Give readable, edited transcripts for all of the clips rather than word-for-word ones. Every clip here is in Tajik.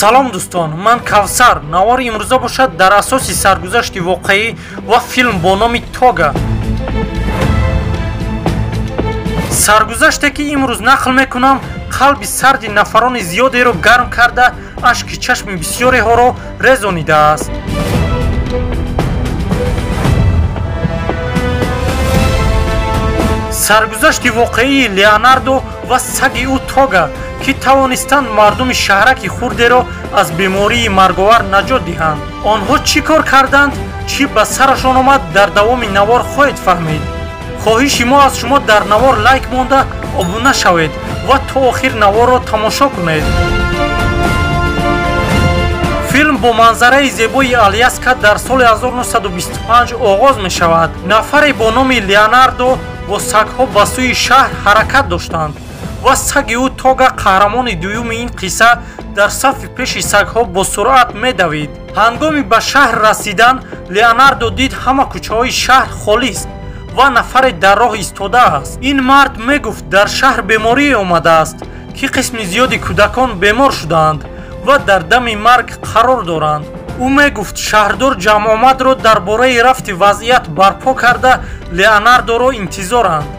Салом дӯстон, ман Кавсар. Навори имрӯза бошад дар асоси саргузашти воқеӣ ва филм бо номи Тога. Саргузаште ки имрӯз нақл мекунам, қалби сарди нафарони зиёдеро гарм карда, ашки чашми бисёреҳоро резонидааст. Саргузашти воқеии Леонардо ва саги ӯ Тога, ки тавонистанд мардуми шаҳраки хурдеро аз бемории марговар наҷот диҳанд. Онҳо чӣ кор карданд, чӣ ба сарашон омад, дар давоми навор хоҳед фаҳмид. Хоҳиши мо аз шумо дар навор лайк монда, обуна шавед ва то охир наворро тамошо кунед. Филм бо манзараи зебои Аляска дар соли 1925 оғоз мешавад. Нафаре бо номи Леонардо бо сагҳо ба сӯи шаҳр ҳаракат доштанд ва саги ӯ Тога, қаҳрамони дуюми ин қисса, дар сафи пеши сагҳо бо суръат медавид. Ҳангоми ба шаҳр расидан, Леонардо дид ҳама кӯчаҳои шаҳр холист ва нафаре дар роҳ истодааст. Ин мард мегуфт, дар шаҳр беморие омадааст, ки қисми зиёди кӯдакон бемор шудаанд ва дар дами марг қарор доранд. Ӯ мегуфт, шаҳрдор ҷамъомадро дар бораи рафти вазъият барпо карда, Леонардоро интизоранд.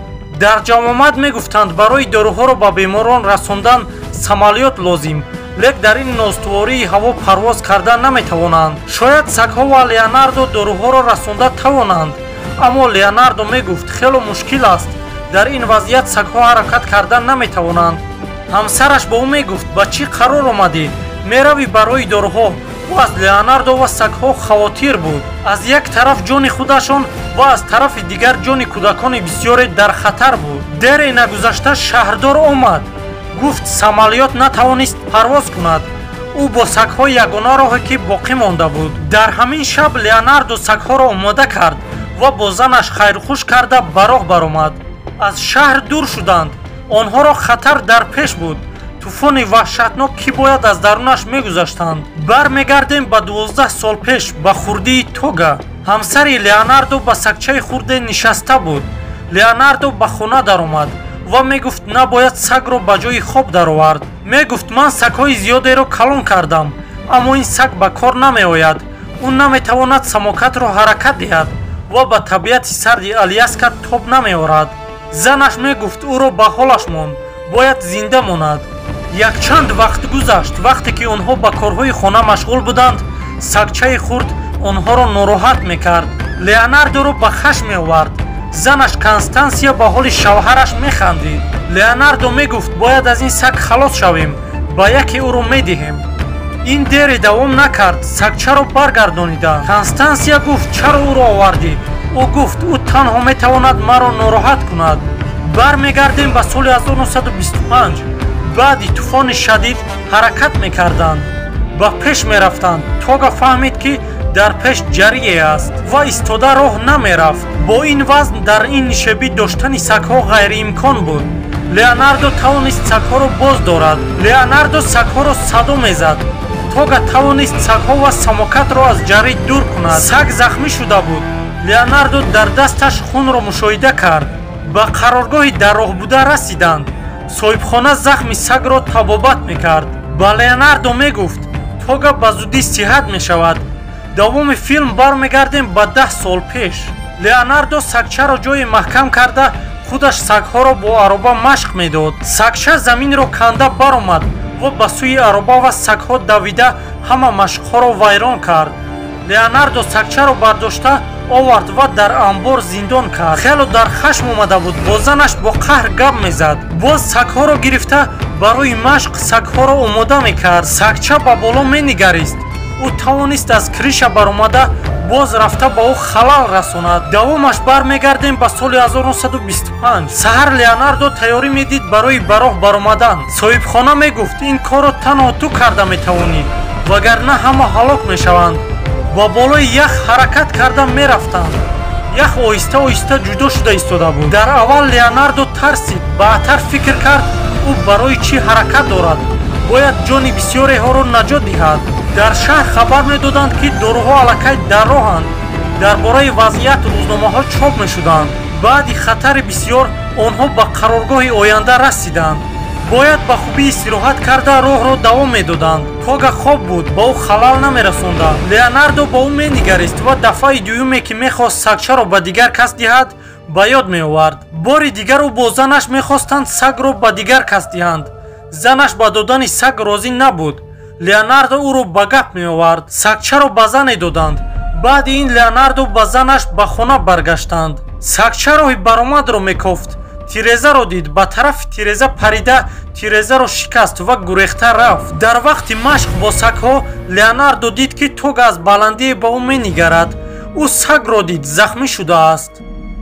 Дар ҷамъомад мегуфтанд, барои доруҳоро ба беморон расондан самолёт лозим, лек дар ин ностувории ҳаво парвоз карда наметавонанд. Шояд сагҳо ва Леонардо доруҳоро расонда тавонанд, аммо Леонардо мегуфт, хело мушкил аст, дар ин вазъият сагҳо ҳаракат карда наметавонанд. Ҳамсараш ба ӯ мегуфт, ба чӣ қарор омадӣ? Меравӣ барои доруҳо. Ӯ аз Леонардо ва сагҳо хавотир буд. Аз як тараф ҷони худашон ва аз тарафи дигар ҷони кӯдакони бисёре дар хатар буд. Дере нагузашта шаҳрдор омад. Гуфт, самолёт натавонист парвоз кунад. Ӯ бо сагҳо ягона роҳе ки боқӣ монда буд. Дар ҳамин шаб Леонардо сагҳоро омода кард ва бо занаш хайрхуш карда ба роҳ баромад. Аз шаҳр дур шуданд. Онҳоро хатар дар пеш буд. Тӯфони ваҳшатнок ки бояд аз дарунаш мегузаштанд. Бармегардем ба 12 сол пеш, ба хурдии Тога. Ҳамсари Леонардо ба сагчаи хурде нишаста буд. Леонардо ба хона даромад ва мегуфт, набояд сагро ба ҷои хоб даровард. Мегуфт, ман сагҳои зиёдеро калон кардам, аммо ин саг ба кор намеояд. Ӯ наметавонад самокатро ҳаракат диҳад ва ба табиати сарди Аляска тоб намеорад. Занаш мегуфт, ӯро ба ҳолаш монд, бояд зинда монад. Якчанд вақт гузашт. Вақте ки онҳо ба корҳои хона машғул буданд, сагчаи хурд онҳоро нороҳат мекард. Леонардоро ба хашм меовард. Занаш Констансия ба ҳоли шавҳараш механдид. Леонардо мегуфт, бояд аз ин саг халос шавем, ба яке ӯро медиҳем. Ин дере давом накард, сагчаро баргардониданд. Констансия гуфт, чаро ӯро овардӣ? Ӯ гуфт, ӯ танҳо метавонад маро нороҳат кунад. Бармегардем ба соли 1925. Баъди тӯфони шадид ҳаракат мекарданд, ба пеш мерафтанд. Тога фаҳмид, ки дар пеш ҷарие аст ва истода роҳ намерафт. Бо ин вазн дар ин нишебӣ доштани сагҳо ғайриимкон буд. Леонардо тавонист сагҳоро боз дорад. Леонардо сагҳоро садо мезад. Тога тавонист сагҳо ва самокатро аз ҷарӣ дур кунад. Саг захмӣ шуда буд. Леонардо дар дасташ хунро мушоҳида кард. Ба қароргоҳи дар роҳ буда расиданд. Соҳибхона захми сагро табобат мекард. Ба Леонардо мегуфт, Тога ба зудӣ сиҳат мешавад. Давоми филм бармегардем ба 10 сол пеш. Леонардо сагчаро ҷое маҳкам карда, худаш сагҳоро бо ароба машқ медод. Сагча заминро канда баромад ва ба сӯи ароба ва сагҳо давида ҳама машқҳоро вайрон кард. Леонардо сагчаро бардошта овард ва дар анбор зиндон кард. Хело дар хашм омада буд, бо занаш бо қаҳр гап мезад. Боз сагҳоро гирифта барои машқ сагҳоро омода мекард. Сагча ба боло менигарист. Ӯ тавонист аз криша баромада боз рафта ба ӯ халал расонад. Давомаш бармегардем ба соли 1925. Саҳар Леонардо тайёрӣ медид барои ба роҳ баромадан. Соҳибхона мегуфт, ин корро танҳо ту карда метавонӣ, вагарна ҳама ҳалок мешаванд. Ба болои ях ҳаракат карда мерафтанд. Ях оҳиста оҳиста ҷудо шуда истода буд. Дар аввал Леонардо тарсид, баъдтар фикр кард, ӯ барои чӣ ҳаракат дорад, бояд ҷони бисёреҳоро наҷот диҳад. Дар шаҳр хабар медоданд, ки доруҳо аллакай дар роҳанд. Дар бораи вазъият рӯзномаҳо чоп мешуданд. Баъди хатари бисёр онҳо ба қароргоҳи оянда расиданд. Бояд ба хубӣ истироҳат карда роҳро давом медоданд. Тога хоб буд, ба ӯ халал намерасонда. Леонардо ба ӯ менигарист ва дафъаи дуюме ки мехост сагчаро ба дигар кас диҳад, ба ёд меовард. Бори дигар ӯ бо занаш мехостанд сагро ба дигар кас диҳанд. Занаш ба додани саг розӣ набуд. Леонардо ӯро ба гап меовард. Сагчаро ба зане доданд. Баъди ин Леонардо ба занаш ба хона баргаштанд. Сагча роҳи баромадро мекофт. Тирезаро дид, ба тарафи тиреза парида тирезаро шикаст ва гурехта рафт. Дар вақти машқ бо сагҳо Леонардо дид, ки Тога аз баландие ба ӯ менигарад. Ӯ сагро дид, захмӣ шудааст.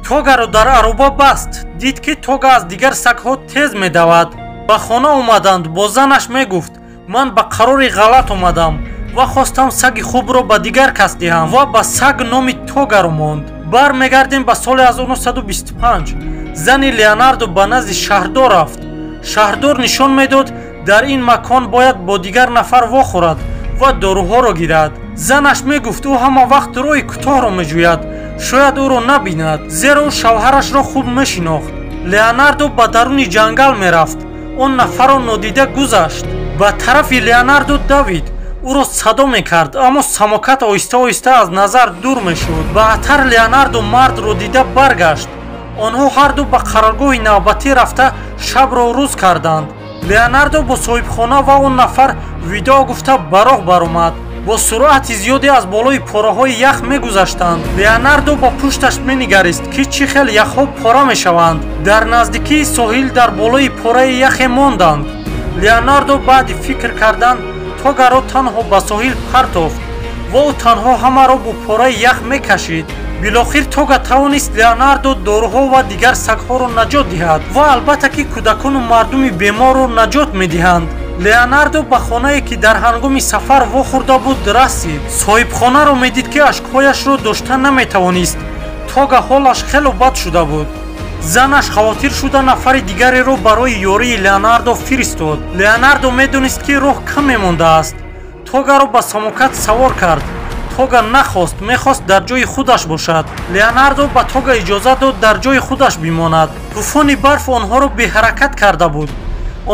Тогаро дар ароба баст. Дид, ки Тога аз дигар сагҳо тез медавад. Ба хона омаданд. Бо занаш мегуфт: ман ба қарори ғалат омадам ва хостам саги хубро ба дигар кас диҳам ва ба саг номи Тогаро монд. Бармегардем ба соли 1925. Зани Леонардо ба назди шаҳрдор рафт. Шаҳрдор нишон медод, дар ин макон бояд бо дигар нафар вохӯрад ва доруҳоро гирад. Занаш мегуфт, ӯ ҳама вақт роҳи кӯтоҳро меҷӯяд, шояд ӯро набинад, зеро ӯ шавҳарашро хуб мешинохт. Леонардо ба даруни ҷангал мерафт. Он нафарро нодида гузашт. Ба тарафи Леонардо давид. Ӯро садо мекард, аммо самокат оҳиста-оҳиста аз назар дур мешуд. Баъдтар Леонардо мардро дида баргашт. Онҳо ҳарду ба қароргоҳи навбатӣ рафта шабро рӯз карданд. Леонардо бо соҳибхона ва он нафар видоъ гуфта ба роҳ баромад. Бо суръати зиёде аз болои пораҳои ях мегузаштанд. Леонардо ба пушташ менигарист, ки чӣ хел яхҳо пора мешаванд. Дар наздикии соҳил дар болои пораи яхе монданд. Леонардо баъди фикр кардан Тогаро танҳо ба соҳил партофт ва ӯ танҳо ҳамаро бо пораи ях мекашид. Билохир Тога тавонист Леонардо, доруҳо ва дигар сагҳоро наҷот диҳад ва албатта ки кӯдакону мардуми беморро наҷот медиҳанд. Леонардо ба хонае, ки дар ҳангоми сафар вохӯрда буд, расид. Соҳибхонаро медид, ки ашкҳояшро дошта наметавонист. Тога ҳолаш хело бад шуда буд. Занаш хавотир шуда нафари дигареро барои ёрии Леонардо фиристод. Леонардо медонист, ки роҳ кам мемондааст. Тогаро ба самокат савор кард. Тога нахост, мехост дар ҷои худаш бошад. Леонардо ба Тога иҷозат дод дар ҷои худаш бимонад. Тӯфони барф онҳоро беҳаракат карда буд.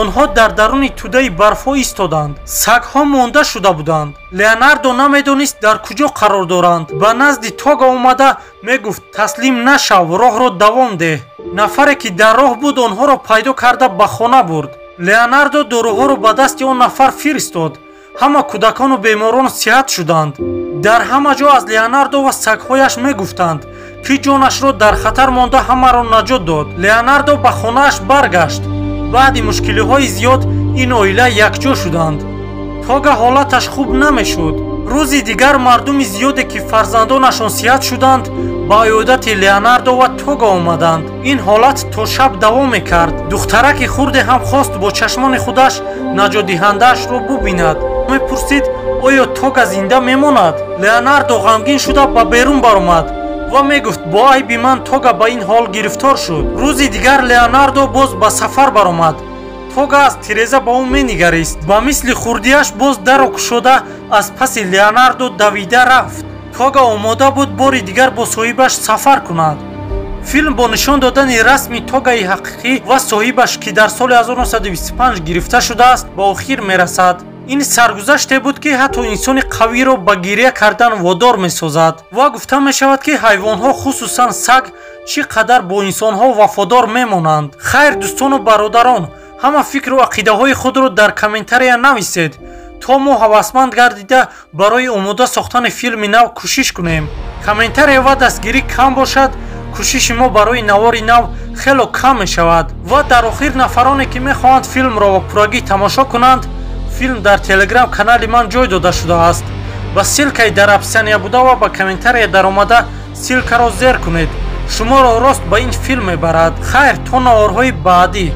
Онҳо дар даруни тӯдаи барфҳо истоданд. Сагҳо монда шуда буданд. Леонардо намедонист дар куҷо қарор доранд. Ба назди Тога омада мегуфт: таслим нашав, роҳро давом деҳ. Нафаре ки дар роҳ буд онҳоро пайдо карда ба хона бурд. Леонардо доруҳоро ба дасти он нафар фиристод. Ҳама кӯдакону беморон сиҳат шуданд. Дар ҳама ҷо аз Леонардо ва сагҳояш мегуфтанд, ки ҷонашро дар хатар монда ҳамаро наҷот дод. Леонардо ба хонааш баргашт. Баъди мушкилиҳои зиёд ин оила якҷо шуданд. Тога ҳолаташ хуб намешуд. Рӯзи дигар мардуми зиёде, ки фарзандонашон сиҳат шуданд, ба иёдати Леонардо ва Тога омаданд. Ин ҳолат то шаб давом мекард. Духтараки хурде ҳам хост бо чашмони худаш наҷотдиҳандаашро бубинад. Мепурсид, оё Тога зинда мемонад? Леонардо ғамгин шуда ба берун баромад ва мегуфт: бо айби ман Тога ба ин ҳол гирифтор шуд. Рӯзи дигар Леонардо боз ба сафар баромад. Тога аз тиреза ба ӯ менигарист. Ба мисли хурдиаш боз даро кушода аз паси Леонардо давида рафт. Тога омода буд бори дигар бо соҳибаш сафар кунад. Филм бо нишон додани расми Тогаи ҳақиқӣ ва соҳибаш, ки дар соли 1925 гирифта шудааст, ба охир мерасад. Ин саргузаште буд, ки ҳатто инсони қавиро ба гиря кардан водор месозад ва гуфта мешавад, ки ҳайвонҳо, хусусан саг, чӣ қадар бо инсонҳо вафодор мемонанд. Хайр, дӯстону бародарон, ҳама фикру ақидаҳои худро дар комментария нависед, то мо ҳавасманд гардида барои омода сохтани филми нав кӯшиш кунем. Комментария ва дастгирӣ кам бошад, кӯшиши мо барои навори нав хело кам мешавад. Ва дар охир нафароне, ки мехоҳанд филмро ба пуррагӣ тамошо кунанд, филм дар телеграм канали ман ҷой дода шудааст. Ба ссылкаи дар описания буда ва ба комментария даромада ссылкаро зер кунед. Шуморо рост ба ин филм мебарад. Хайр, то наворҳои баъдӣ.